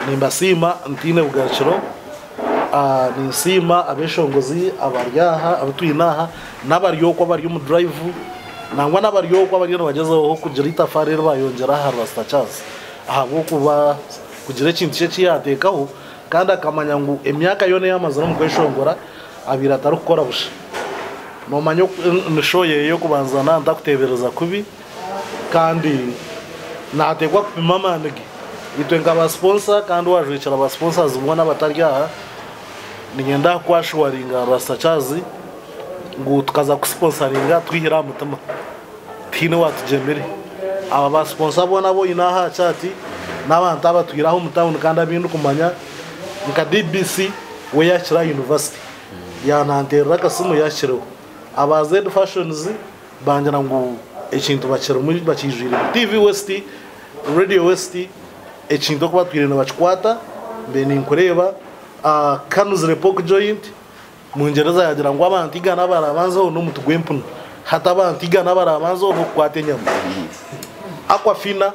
Nimbasiima ntaine bugarukiro. Ninsiima abeshongozi abari aha abu twine aha n'abari okwo abari omu drive nangwa n'abari okwo abariyo nibagyezaho kugira itafaari eri bayongyera aha Rasta Charles ahabw'okuba kugira ekintu kye eki yaateekaho kandi akamanya ngu emyaka yoona ei amazire omu kweshongora abaire atarikukora busha. Noomanya ni show ye y'okubanza naaba ntakuteebereza kubi. Kandi nateekwa kupima amaani ge. Itwe nka ba sponsor kandi wajwekyera ba sponsors boona abatari aha, niinyenda ku assuringa Rasta Charles ngu tukaza kukusponsaringa twihire aha mutima. Tihaine owatugyemire. Aba ba sponsor boona abu oine aha aha chat n'abantu abatwire aha omu town kandi abu ndikumanya nka DBC we yahikire aha university yananteerera akasimu yahikireho. Aba Z Fashions Bangira ngu ekintu bakirimu bakiijwiremu. TV West, Radio West ekintu oku batwire nibakikwata mbe ninkureeba. Kanuzire Pork Joint, Mungyereza yaagira ngu abantu igana abarabanzeho n'omuti gw'empunu. Hati abantu igana abarabanzeho n'okukwata enyama. Aquafina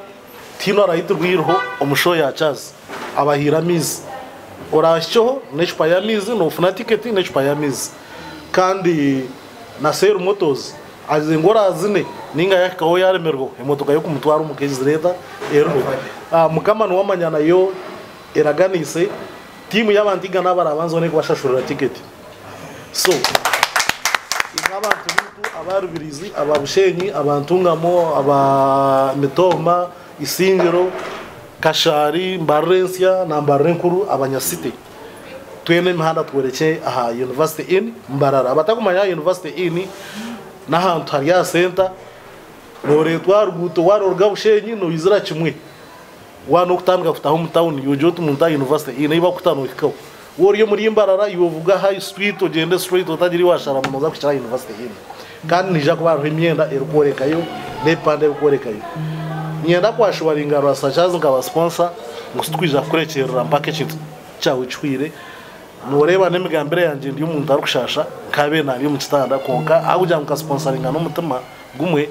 tihaine orahitirwa eiriho omu show ya Charles. Abahaire amaizi. Oraahikyeho n'ecupa y'amaizi noofuna tiketi n'ecupa y'amaizi. Kandi na Sale Motors agize ngu oraazine ninga yaahikaho yaaremerwaho emotoka y'okumutwara omuka egizireeta eriho. Mukama niwe amanya nayo eraganiise tiimu y'abantu igana abaraabanzeho n'ekubashashurira tiketi. So imwe abantu baitu aba Rubirizi, aba Bushenyi, aba Ntungamo, aba Mitooma, Isingiro, Kashaari, Mbarara Ensya na Mbarara Enkuru, abanya city, Twena emihanda tworekye aha University Inn Mbarara. Abatakumanya aha University Inn n'ahantu hari aha center, noreetwa aha ruguuto waroruga Bushenyi noizira kimwe. Waaba nokutandika kutaha omu town yogira oti omuntu aha University Inn ahi bakuta nohikaho. Waaba ori omuri Mbarara iwe ovuga High Street ogyende straight otagira ei washara noza kuhikira aha University Inn. Kandi nihaija kuba hariho emyenda erikworekayo n'ebipande ebikworekayo. Niinyenda kwashuwaringa Rasta Charles nka ba sponsor ngu titwija kukurekyerera mpaka ekintu kyawe kihwire. Nooreeba n'emigambire yangye ndi omuntu arikushasha nkaabaire nari omu kitanda kwonka ahabw'okugira ngu nkasiponsaringa n'omutima gumwe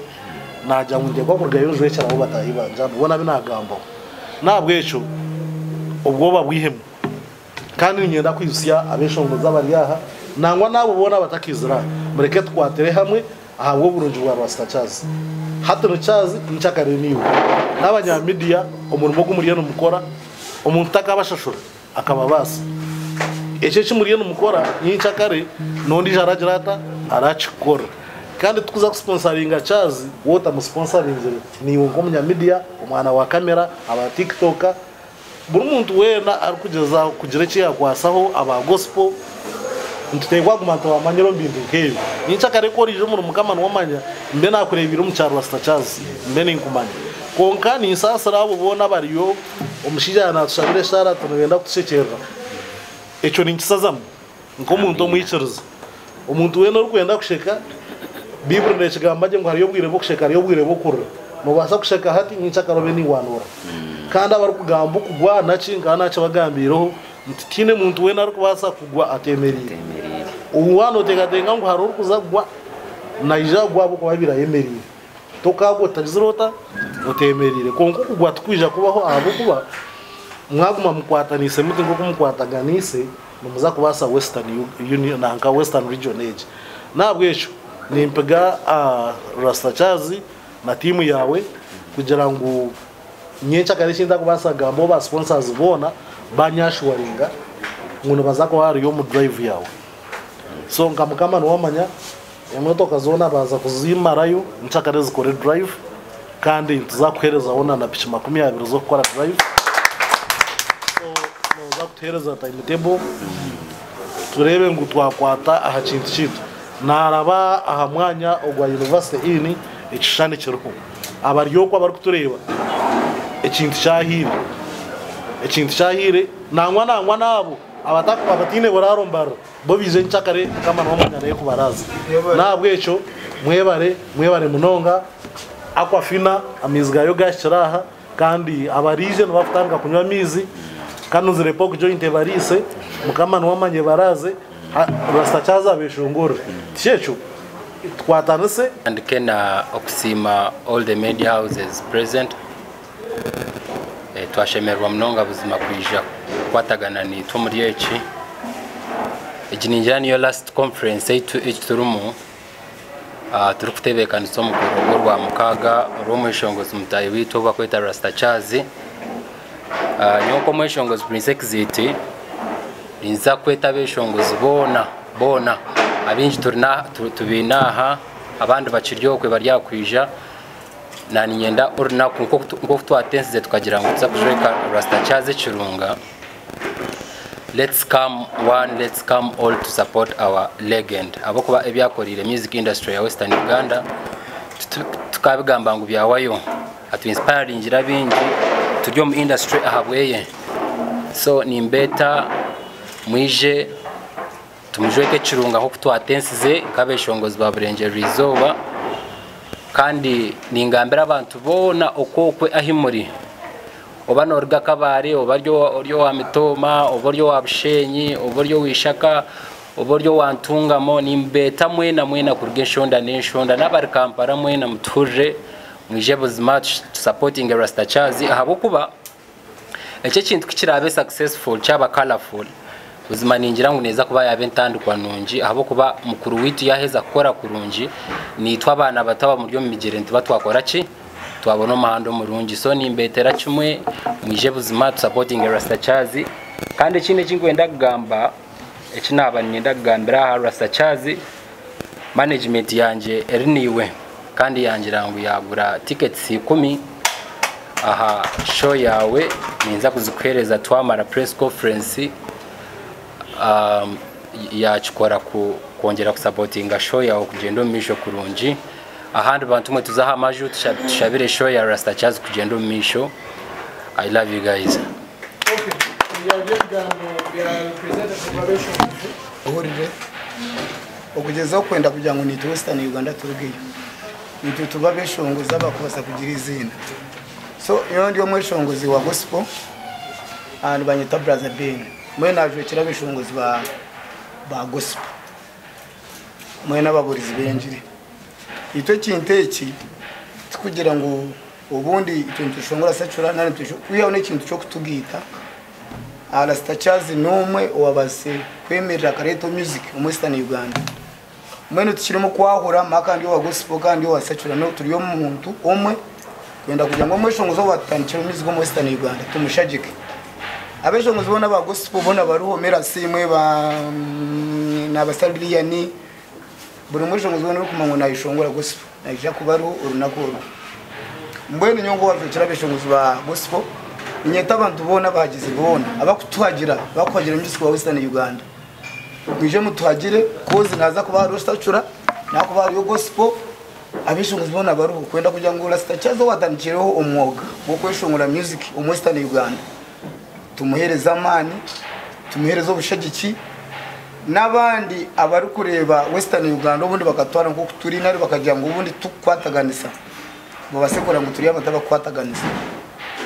naagira ngu nteekwa kurugayo njwekyere abu bataahi bangye abu boona abu naagambaho. N'ahabw'ekyo obwoba bwihemu. Kandi niinyenda kwijutsya abeshongozi abari aha nangwa n'abo boona abatakiizire aha, mureke tukwatire hamwe ahabw'oburungi bwa Rasta Charles. Hati ni Charles nkyakare niiwe. N'abanyamidiya omurimo ogu muriyo nimukora omuntu takabashashura. Akababaasa. Ekyo eki muriyo nimukora nyenkyakare n'ondiijo aragira ata? Arakikora. Kandi tikuza kusiponsaringa Charles waaba otamusiponsaringire. Naiwe nk'omunyamidiya, omwana wa kamera, aba tikitoka, buri muntu weena arikugyezaho kugira eki yaakwasaho, aba gospel, nituteekwa kuguma nitubamanyira omu bintu nk'ebyo. Nyenkyakare ku oriija omuri Mukama niwe omanya, mbe naakureebeire omu kyaro Rasta Charles, mbe ninkumanya. Kwonka ninsaasira abo boona abariyo. Omushaija yaaba naatushabira eshaara ati nibenda kutushekyerera, ekyo ninkisazamu nk'omuntu omwikiriza. Omuntu weena orikwenda kusheka, Baiburi neekigamba gye ngu hariyo obwire bw'okusheka hariyo obwire bw'okurira. Noobaasa kusheka hati nyenkyakare obe niiwe waanoora. Kandi abarikugamba okugwa naki nkaba naakibagambiireho nti tihaine muntu weena arikubaasa kugwa ateemereire. Waaba nooteekateeka ngu hariho orikuza kugwa, naija kugwa ahabw'okuba abaire ayemereire. Tokaagwa otagizire ota? Oteemereire. Kwonka okugwa tikwija kubaho ahabw'okuba mwaguma mukwataniise muti nk'oku mukwataganiise, nimuza kubaasa Western Union nanka Western Region egi. N'ahabw'ekyo nimpiga Rasta Charles na tiimu yaawe kugira ngu nyenkyakare eki ntakubaasa kugambaho ba sponsors boona banyashuwaringa ngu nibaza kuba bari omu drive yaawe. So nka Mukama niwe amanya. Emotoka zoona baaza kuzimarayo nkyakare zikore drive kandi nituza kukuherezaho na na piki 20 z'okukora drive so nooza kutuheereza time table tureebe ngu twakwata aha kintu kyaitu. Naaraba aha mwanya ogwa University Inn ekishushani kiriho. Abari okwo abarikutureeba ekintu kyahiire, ekintu kyahiire nangwa nangwa n'abo abataine buraaro mbarira. Bo baije nkyakare Mukama niwe amanya naye kubaraaza. Nahabwekyo mwebare, mwebare munonga. Aquafina amaizi gaayo gahikire aha kandi abaraije nibakutandika kunywa amaizi. Kanuzire pork joint ebariise, Mukama niwe amanya ebaraaze. Rasta Charles abeshongorere. Tikyekyo? Tukwatanise. Ntandike na okusiima all the media houses present. Twashemererwa munonga buzima kwija kukwatagana naitwe omuri eki. Egi ningira niyo last conference ei turimu turikutebeekanisa omukoro gw'orwamukaaga orw'omweshongozi mutaahi waitu ou barikweta Rasta Charles. Nyowe nk'omweshongozi Prince Exit ninza kweta abeshongozi boona boona abaingi tubaine aha abandi bakiri okwe bari aha kwija. Naninyenda orunaku nk'oku twatensize tukagira ngu tuza kujweka Rasta Charles ekirunga. Let's come one, let's come all to support our legend ahabw'okuba ebi akoreire music industry ya Western Uganda titukabigamba ngu byawayo. Atu inspiringire abaingi turi omu industry ahabweye. So nimbeeta mwije tumujweke ekirunga nk'oku twatensize nk'abeshongozi ba Burengyerwa Izooba kandi ningambira abantu boona okwokwe ahi muri. Oba noruga Kabale, oba ori owa Mitooma, oba ori owa Bushenyi, oba ori owa Ishaka, oba ori owa Ntungamo, nimbeeta mwena mwena kuruga enshonda n'enshonda n'abari Kampala mwena mutuhurire mwije buzima tusapotinge Rasta Charles ahabw'okuba eki ekintu kukiraabe successful kyaba colourful buzima ningira ngu neeza kuba yaaba entandikwa nungi ahabw'okuba mukuru waitu yaaheza kukora kurungi naitwe abaana bato abamuri omu migyere nituba twakora ki? Twabona omuhanda omurungi so nimbetera kimwe mwije buzima tusapotinge Rasta Charles kandi ekindi ekinkwenda kugamba eki naba niinyenda kugambira aha Rasta Charles management yangye eri naiwe kandi yangira ngu yagura tickets 10 aha show yaawe ninza kuzikuhereza twamara press conference yakikora kwongyera kusapotinga show yaawe kugyenda omu maisho kurungi. Ahandi bantu mwe tuze aha amaju tushabire show ya Rasta Charles kugyenda omu maisho. I love you guys. Okay, byaba ebigambo bya representative w'abeshongozi. Ohurire okugyezaho kwenda kugira ngu naitwe Western Uganda turugeyo naitwe tube abeshongozi abakubaasa kugira eiziina. So nyowe ndi omweshongozi wa gospel nibanyeta Brother Ben mbwenu najwekyera abeshongozi ba ba gospel mbwenu ababurizi b'engiri. Itwe ekintu eki tikugira ngu obundi itwe nitweshongora secular nari nitweshongora kwihaho n'ekintu ky'okutugaita. Rasta Charles n'omwe owabaasize kwemerera akareeta music omu Western Uganda. Mbwenu tikirimu kwahura mpaka ndi owa gospel kandi ndi owa secular no turi omuntu omwe kwenda kugira ngu omweshongozi owatutandikira music omu Western Uganda tumushagike. Abeshongozi boona aba gospel boona bariho Mercy imwe ba nabasabiriyani Buri mweshongozi weena orikumanya ngu naayeshongora gospel naija kuba ariho orunaku orwo. Mbwenu nyowe nk'owajwekyera abeshongozi ba gospel, niinyeta abantu boona abahagizi boona abarikutuhagira, abarikuhagira music wa Western Uganda, mwije mutuhagire coz nihaza kuba hariho secular, nihaza kuba hariyo gospel, abeshongozi boona bariho kwenda kugira ngu Rasta Charles owatandikireho omwoga gw'okweshongora music omu Western Uganda tumuhereze amaani, tumuhereze obushagiki. N'abandi abarikureeba Western Uganda obundi bakatwara nk'oku turi nari bakagira ngu obundi titukukwataganisa babaase kureba ngu turi abantu abakukwataganisa.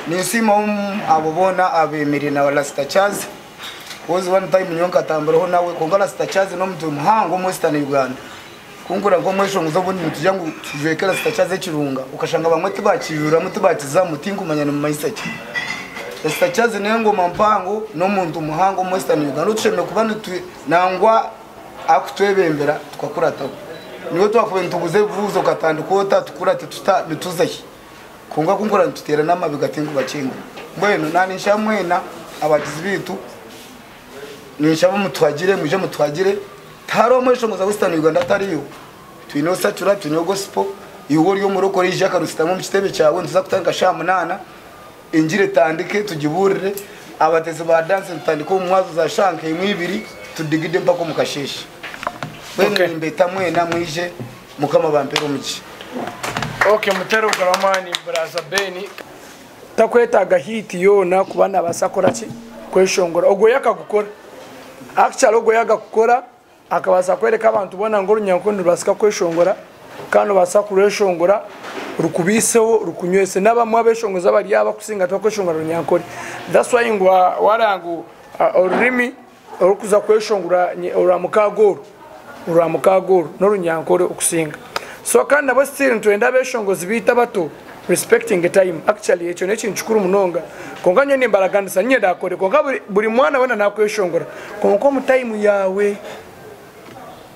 Ninsiimaho abo boona abemereire na Rasta Charles coz one time nyowe nkatamburaho nawe kwonka Rasta Charles n'omuntu muhango omu Western Uganda. Kunkura nk'omweshongozi obundi nitugira ngu tujweke Rasta Charles ekirunga okashanga bamwe tibakijuramu tibakizamu tinkumanya nimumanyisa ki. Rasta Charles n'engoma mpango n'omuntu muhango omu Western Uganda otushemereire kuba nitwe nangwa akutwebembera tukakurataho. Niwe twakubaire nitubuuza ebibuuzo okatandika ota tukurate tuta nituza hi? Kwonka kunkura nituteerana amabega tinkubakinga. Mbwenu naninshaba mwena abagizi baitu Ninshaba mutuhagire, mwije mutuhagire. Tihariho omweshongozi wa Western Uganda atariyo. Twineho secular, twineho gospel. Iwe ori omurokore ija akarusitamu omu kitebe kyawe, nituza kutandika shaaha munaana, engiri etandike tugibuurire. Abateezi ba dance nitutandika omu mwazo za shaaha nka emwe ibiri tudigide mpaka omu kasheeshe. Mbwenu Okay. nimbeeta mwena mwije, Mukama abampere omugisha. Okay, mutere obugaro bw'amaani Brother Ben. Takwetaaga hit yoona kuba nabaasa kukora ki? Kweshongora. Ogwo yo akagukora. Actually ogwo yo agakukora akabaasa kwereka abantu boona ngu orunyankore nirubaasika kweshongora kandi nobaasa kurweshongora rukubaiseho rukunywese. N'abamwe abeshongozi abari aha abakusinga tibakweshongora runyankore. That's why ngu wareeba ngu orurimi orurikuza kweshongora orwa mukaaga oru, orwa mukaaga oru n'orunyankore okusinga. So kandi nabwo still nitwenda abeshongozi baitu abato. Respecting time actually ekyo n'ekintu kikuru munonga. Kwonka nyowe nimbaraganisa niinye ndaakore kwonka buri buri mwana weena naakweshongora kwonka omu time yaawe.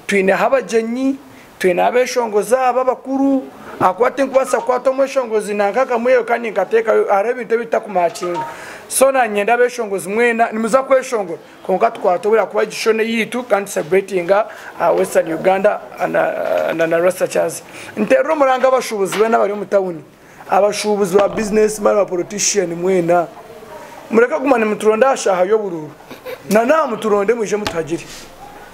Twineho abagyenyi, twineho abeshongozi aba abakuru ahakuba tinkubaasa kukwata omweshongozi nanka akamweyo kandi nkateekayo hariho ebintu ebitakumakinga. So nanyenda abeshongozi mwena nimuza kweshongora kwonka tukwate obwire ahakuba egi show n'eyaitu kandi tucelebratinga Western Uganda na Rasta Charles. Nteerera omuranga abashuubuzi beena abari omu tawuni, abashuubuzi ba business man, ba politician mwena mureke kuguma nimuturonda aha shaaha y'oburuuru na naha muturonde mwije mutuhagire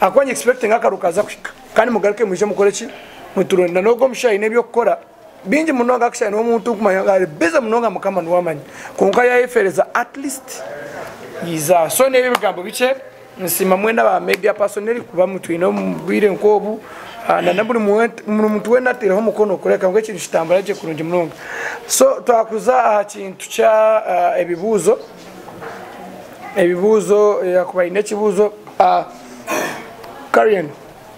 ahakuba ni expectinga akaruuru kaaza kuhika kandi mugaruke mwije mukore ki muturonde na n'ogwo omushaija aine eby'okukora bingi munonga actually n'omuntu orikumanya ngu ari busy munonga mukama niwe amanya kwonka yayefeereza at least yaiza aha so n'ebyo ebigambo bikye. Nsiima mwena ba media personnel kuba mutwine omu bwire nk'obu na buri muntu weena ataireho omukono kureka ngu ekintu kitambura gye kurungi munonga. So twakuza aha kintu kya ebibuuzo, ebibuuzo yakuba aine ekibuuzo Karian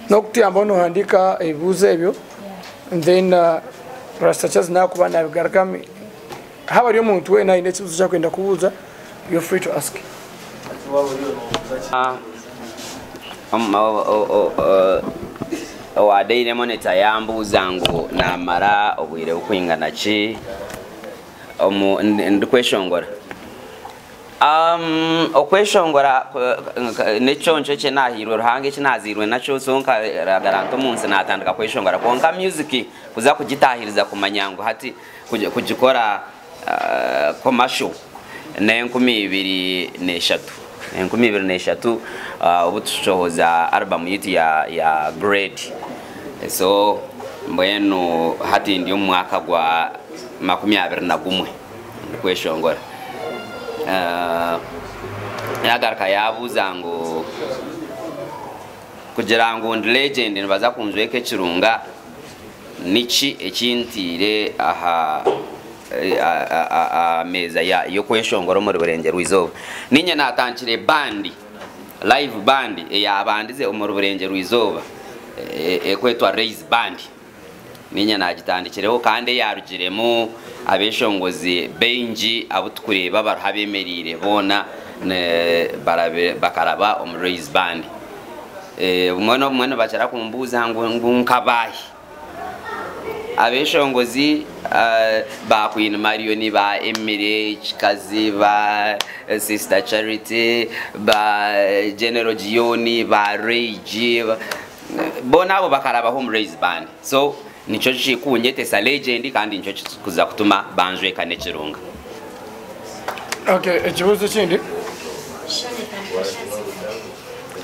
n'okutuyambaho nohandiika ebibuuzo ebyo then Rasta Charles nakuba nabigarukamu. Haba hariyo omuntu weena aine ekibuuzo eki arikwenda kubuuza, you're free to ask. Owa Daily Monitor yambuuza ngu namara obwire bukwingana ki ndikweshongora. Okweshongora n'ekiconco eki naahairwe Ruhanga eki naazairwe nakyo so nkaragara nti omu nsi naatandika kweshongora kwonka music kuza kugitaahiriza kumanya ngu hati kugikora commercial n'e2003, 2003 obu tushohoza album yaitu ya Grade so mbwenu hati ndi omu mwaka gwa 21 ndikweshongora. Yagaruka yabuuza ngu kugira ngu ndi legend nibaza kunjweka ekirunga Niki eki ntaire aha meeza y'okweshongora omuri Burengyerwa-izooba? Niinye naatandikire bandi, live band, eyaabandize omuri Burengyerwa-izooba erikwetwa Raise Band. Niinye naagitandikireho kandi eyaarugiremu abeeshongozi baingi abu turikureeba abariho abeemereire boona bakaraba omu Raise Band. Obumwe n'obumwe nibakira kumbuuza ngu nkabaahi? Abeshongozi ba Queen Marion, ba Emily Kikazi, ba Sister Charity, ba General Gion, ba Ray G, boona abo bakarabaho omu Rays Band. So nikyo kikunyetesa legend kandi nikyo kikuza kutuma banjweka n'ekirunga. Okay, ekibuuzo ekindi.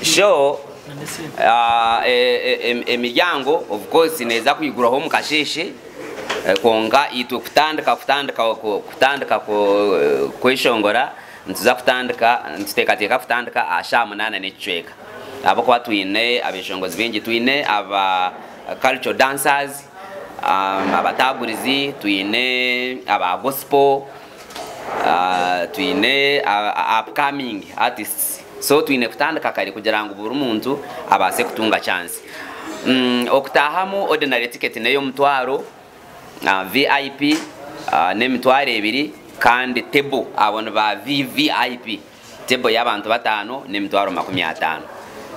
Show emiryango of course neeza kwigurwaho omu kasheeshe kwonka itwe kutandika kutandika kutandika kweshongora nituza kutandika nituteekateeka kutandika aha shaaha munaana n'ekicweka ahabw'okuba twine abeshongozi baingi twine aba cultural dancers, abataagurizi, twine aba gospel. Twine upcoming artists so twine kutandika kare kugira ngu buri muntu abaase kutunga chance. Okutaahamu ordinary ticket n'ey'omutwaro, VIP n'emitwaro ebiri kandi table abo ni ba VVIP table y'abantu bataano n'emitwaro 50.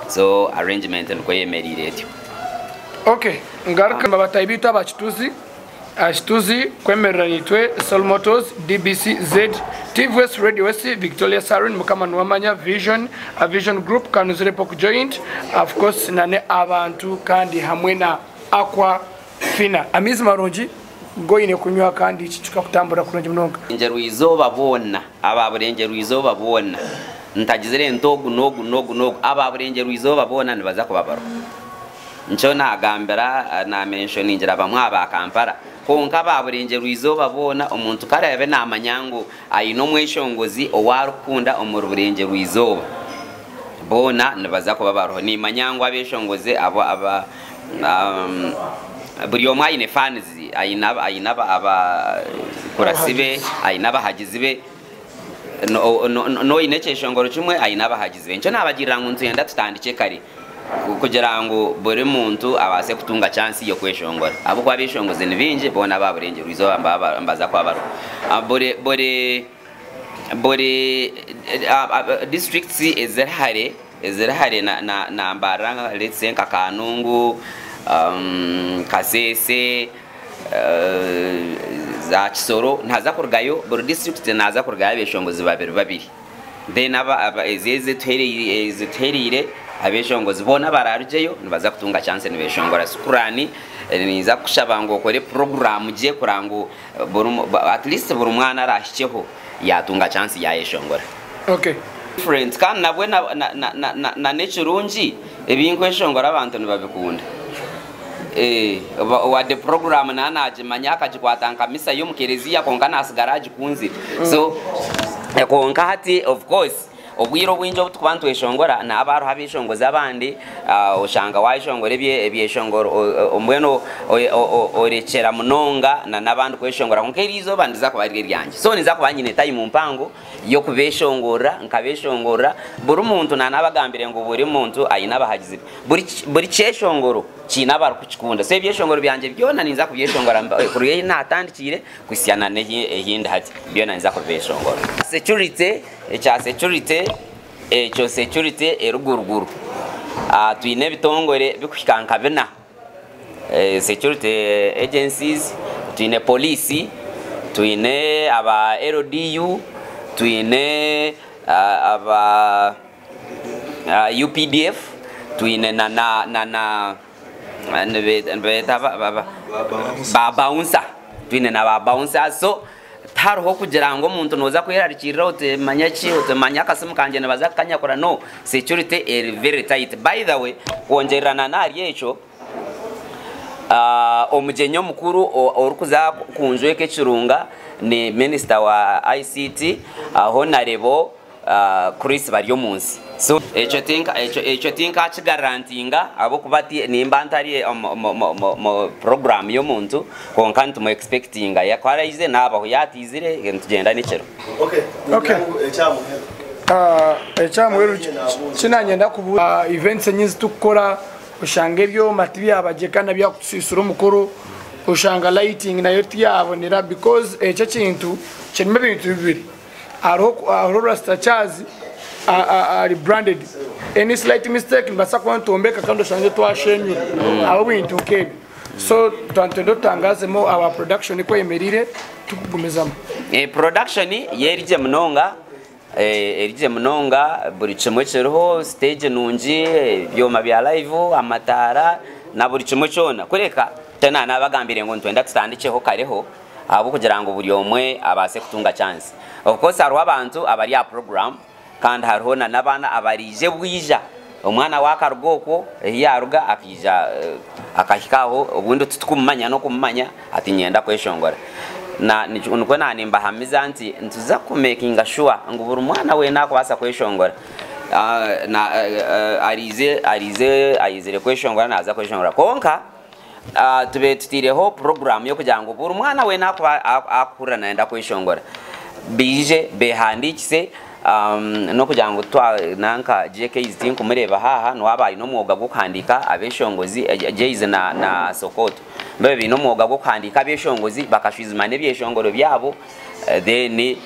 So arrangement nikwo eyemereire etyo. Ok ngaruka bataahi baitu aba Kituzi. Kituzi kwemerera naitwe, Sol Motors, DBC, Z, TVS Radio West, Victoria Saloon, Mukama Nuwamanya, Vision, Vision Group, Kanuzire Pork Joint, of course na ne abantu kandi hamwe na Aqua Fina. Amaizi marungi goine kunywa kandi kikakutambura kurungi munonga. Burengyerwa-izooba boona, aba Burengyerwa-izooba boona, ntagizire nti ogu n'ogu n'ogu n'ogu, aba Burengyerwa-izooba boona nibaza kuba bariho. Nikyo naagambira, naamenshoningira bamwe aha ba Kampala. Kwonka aba Burengyerwa-izooba boona, omuntu ku araabe naamanya ngu aine omweshongozi ou arikukunda omuri Burengyerwa-izooba, boona nibaza kuba bariho. Nimmanya ngu abeeshongozi abo aba, buri omwe aine fans, aine aine abakurasi be, aine abahagizi be. N'oine ekyeshongoro kimwe aine abahagizi be. Nikyo naabagirira ngu nitwenda tutandikye kare. Kugira ngu buri muntu abaase kutunga chance y'okweshongora ahabw'okuba abeshongozi ni baingi boona aba burengyerwa izooba nibaza kuba bariho. Buri buri buri districts eziri hare eziri hare na na na Mbarara let's say nka Kanungu, Kasese, za Kisoro nihaza kurugayo buri district nihaza kurugayo abeshongozi babiri babiri. Then aba ezi ezituhereire abeshongozi boona abararugyeyo nibaza kutunga chance nibeshongora. Shukurani ninza kukushaba ngu okore program gye kureba ngu at least buri mwana arahikyeho yatunga chance yayeshongora. Okay. Different kandi nabwe na n'ekirungi ebinkweshongora abantu nibabikunda. Wadde program naba nagimanya akagikwata nka misa y'omukereziya kwonka nasigara agikunzire. So kwonka hati of course obwire obwingi obu tukuba nitweshongora nihaba hariho abeshongozi abandi oshanga wayeshongora ebyeshongoro mbwenu orekyera munonga na n'abandi kweshongora kwonka eri izooba niriza kuba riri eryangye. So ninza kuba nyine time mpango y'okubeshongorera nkabeshongorera buri muntu nanabagambire ngu buri muntu aine abahagizi be. Buri kyeshongoro kiine abarikukikunda. So ebyeshongoro byangye byona ninza kubyeshongora kuruga ahi naatandikiire kuhitsya na n'ahi ndi hati byona ninza kubishongora. Security, ekya security ekyo security eri guruguru. Twine ebitongore birikuhika nka bina, security agencies, twine police, twine aba LDU, twine aba. UPDF twine na na na na nibeeta ba bouncer twine na ba bouncer so tihariho kugira ngu omuntu noza kwerarikirira oti manya ki oti manya akasimu kangye nibaza kukanyakura no security eri very tight by the way kwongyerera na n'ahari ekyo Omugyenyi omukuru orikuza kunjweka ekirunga ni minisita wa ICT Honarebo Chris Baryomunsi. Ekyo tinkakigarantinga ahabw'okuba nimba ntari omu puroguraamu y'omuntu kwonka nitumu expectinga. Ku araije naabaho yaaba ataizire nitugyenda n'ekiro. Ekyamuheru kinanyenda kubuuza events enyingi ezitukukora Oshanga ebyoma tibyaba gye kandi byakutusiisira omukoro, oshanga lighting nayo tiyabonera because ekyo ekintu kirimu ebintu bibiri, hariho Rasta Charles ari branded, any slight mistake nibaasa kuba nitwombeka kandi oshange twashenyura ahabw'ebintu nk'ebyo. So twaba nitwenda otutangazemu aba production oku eyemereire tukugumizamu. Production yo eri gye munonga. Eri gye munonga, buri kimwe kiriho, siteegi nungi, ebyoma bya live, amataara na buri kimwe kyona. Kureka twena naabagambiire ngu nitwenda tutandikyeho kareho ahabw'okugira ngu buri omwe abaase kutunga chance. Of course hariho abantu abari aha program kandi hariho na n'abaana abaraije bwija. Omwana waakaruga okwo ahi yaaruga akaija akahika aho obundi titukumumanya n'okumumanya ati niinyenda kweshongora. Na nikwo naanimbahamiza nti nituza kumekinga shuwa ngu buri mwana weena akubaasa kweshongora ariize ariize aizire kweshongora naaza kweshongora. Kwonka tube tutaireho puroguraamu y'okugira ngu buri mwana weena akuba akuhurira naayenda kweshongora baije beehandiikise n'okugira ngu twa nanka JKs tinkumureeba haaha niwe aba aine omwoga gw'okuhandiika abeeshongozi Jayz na na Sokoto babe baine omwoga gw'okuhandiika abeeshongozi bakashwijuma n'ebyeshongoro byabo then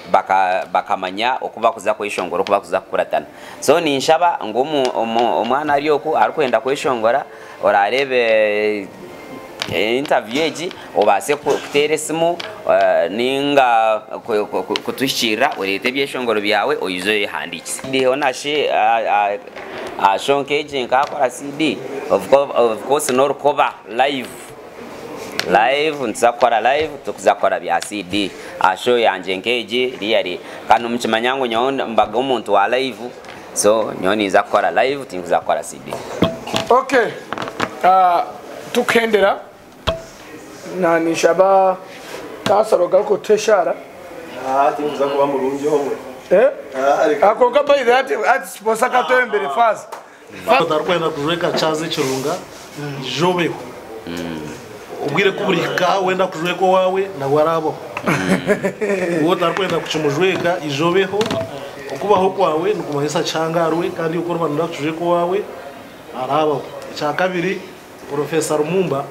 bakamanya oku bakuza kweshongora oku bakuza kukuratana. So ninshaba ngu omwana ari oku arikwenda kweshongora orareebe interview egi obaase kuteera esimu ninga kutuhikiirira oreete ebyeshongoro byawe oije oyehandiikise. Hoona shi aha show nk'egi nkakora CD of course n'orukoba live. Live nituza kukora live tikuza kukora bya CD aha show yangye nk'egi really kandi nimukimanya ngu nyowe mbaga omuntu wa live so nyowe ninza kukora live tinkuza kukora CD. Ok tukuhendera na ninshaba kansara ogaruke otuhe eshaara. Tinkuza kuba murungi omwe. Eh? Kwonka by the way hati sponsor akatwebembere faaza. Otarikwenda kujweka Charles ekirunga, ija obeho. Obwire ku burihika wenda kujweka owaawe, nawe araabaho. Waaba otarikwenda kukimujweka, ija obeho. Okubaho kwawe nikumanyisa kihangaarwe kandi iwe ku oriba nooyenda kukijweka owaawe, Arabaho. Ekyakabiri, Professor Lumumba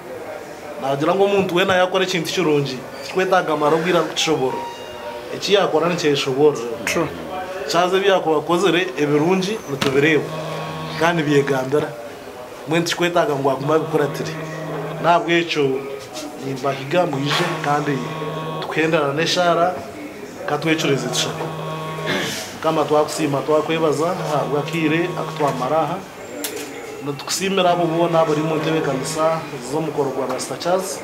nagira ngu omuntu weena yakora ekintu kirungi tikikwetaaga amara obwire arikukishoborora. Eki yakora nikyeshobororera. Kyaza ebi yakuba akozire ebirungi nitubireeba kandi nibyegambira. Mbwenu tikikwetaaga ngu agume abikuratire. N'ahabw'ekyo nimbahiga mwije kandi tukuhenderana n'eshaara katwecureze tushabe. Mukama twakusiima twakwebaza ahabw'akaire aku twamara aha. Nitukusiimira abo boona abari omu ntebeekanisa z'omukoro gwa Rasta Charles.